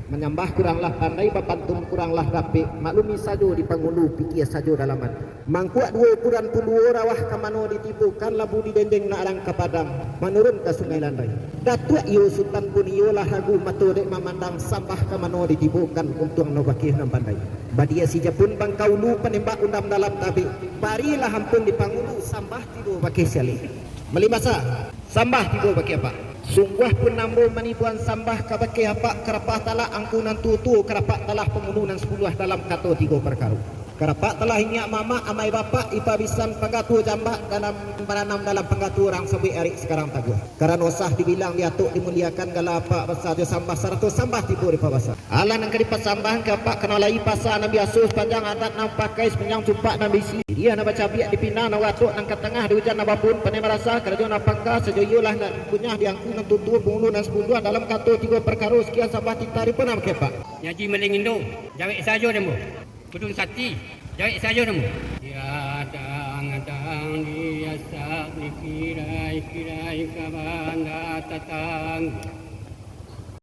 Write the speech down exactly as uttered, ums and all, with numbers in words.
Manyambah kuranglah pandai, bapantun kuranglah dapek, maklumi sajo di pangulu, pikia sajo dalam ati. Mangkuak duo ukuran puluo, rawah ka mano ditibokan, labu di dendeng nak rang ka padang, manurun ka Sungai Landai. Datuak iyo, Sutan pun iyo, lah ragu mato dek mamandang, sambah ka mano ditibokan, untuang no bakeh nan pandai. Badia si Japun bangkaulu, panembak undam dalam tabik, barilah ampun di pangulu, sambah tibo bakeh si Alek. Malimbasa, sambah tibo bakeh apak. Sungguah pun ambo manibuan sambah kabakeh apak, karapak talah angku nan tuo-tuo, karapak talah pangulu nan sapuluah dalam kato tigo parkaro. Karapak talah inyak mamak amai bapak, ipa bisan panggatua jambak, danam baranam dalam panggatua urang sabuik arik sakarang taguah. Karano sah dibilang diatok dimuliakan, gala apak basa jo sambah sarato sambah tibo di pabasa. Alah nan ka dipasambahan ka apak, kanai lai pasa nan biaso, sapanjang adat nan pakai, sapanjang cupak nan bisi. Diriah nan bacabiak di pinang, nan watok nan ka tangah, di ujan nan babun, pandai marasa, karajo nan pangka, sajo iyolah nan kunyah, di angku nan tuo-tuo, pangulu nan sapuluah, dalam kato tigo parkaro, sakian sambah titah di panam kepak. Nyaji Maling Indo, jawek sajo namo. Kudun Sati, jawek sajo namo. Diadang-adang, diasak, dikirai-kirai ka banda tatanggo.